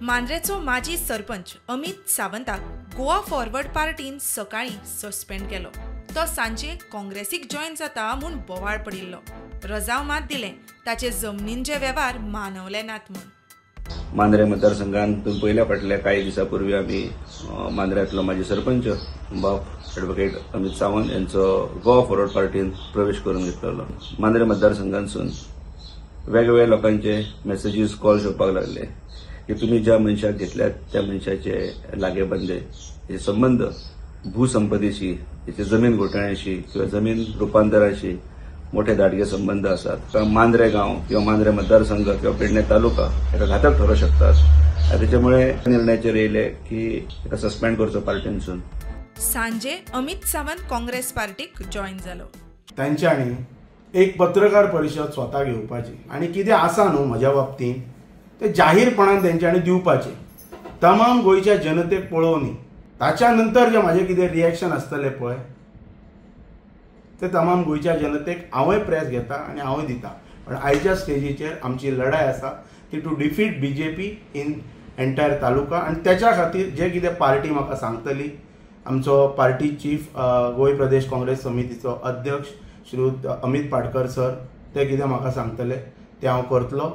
मांद्रेचो माजी सरपंच अमित सावंताक गोवा फॉरवर्ड पार्टीन सकाळी सस्पेंड केलो. तो सांजे काँग्रेसीक जॉयन जाता म्हूण बोवाळ पडिल्लो. रजाव मात दिलें, ताचे जमनींचे वेव्हार मानवले नात म्हूण. मांद्रे मतदारसंघात तुम्ही पयल्या फाटल्या काही दिसापूर्वी आमी मांद्र्यांतलो माजी सरपंच बाब ॲडव्होकेट अमित सावंत यांचो गोवा फॉरवर्ड पार्टीन प्रवेश करून घेतलेलो. मांद्रे मतदारसंघांतसून वेगवेगळ्या लोकांचे मेसेजीस कॉल्स येवपाक लागले की तुम्ही ज्या मनशाक घेतल्यात त्या मनशाचे लागेबंदे हे संबंध भूसंपदेशी, हेचे जमीन घोटाळ्याशी किंवा जमीन रुपांतराशी मोठे दाटगे संबंध आसात. मांद्रे गांव किंवा मांद्रे मतदारसंघ किंवा पेडणे तालुका हेका घातक ठरू शकतात. त्याच्यामुळे निर्णयाचेर येयले की हेका सस्पेंड करचो पार्टीनसून. सांजे अमित सावंत काँग्रेस पार्टीक जॉयन जालो. तांच्यांनी एक पत्रकार परिशद स्वता घेवपाची आनी कितें आसा न्हू म्हज्या बाबतींत ते जाहीरपणान तेंच्यांनी दिवपाचें, तमाम गोंयच्या जनतेक पळोवनी. ताच्या नंतर जे म्हाजें कितें रिएक्शन आसतलें पळय ते तमाम गोंयच्या जनतेक हांवूय प्रेस घेता आनी हांवूय दिता. पण आयच्या स्टेजीचेर आमची लढाय आसा ती to defeat BJP in entire taluka. आनी त्याच्या खातीर जे कितें पार्टी म्हाका सांगतली, आमचो पार्टी चीफ गोंय प्रदेश काँग्रेस समितीचो अध्यक्ष श्री अमित पाटकर सर, ते कितें म्हाका सांगतले ते हांव करतलो.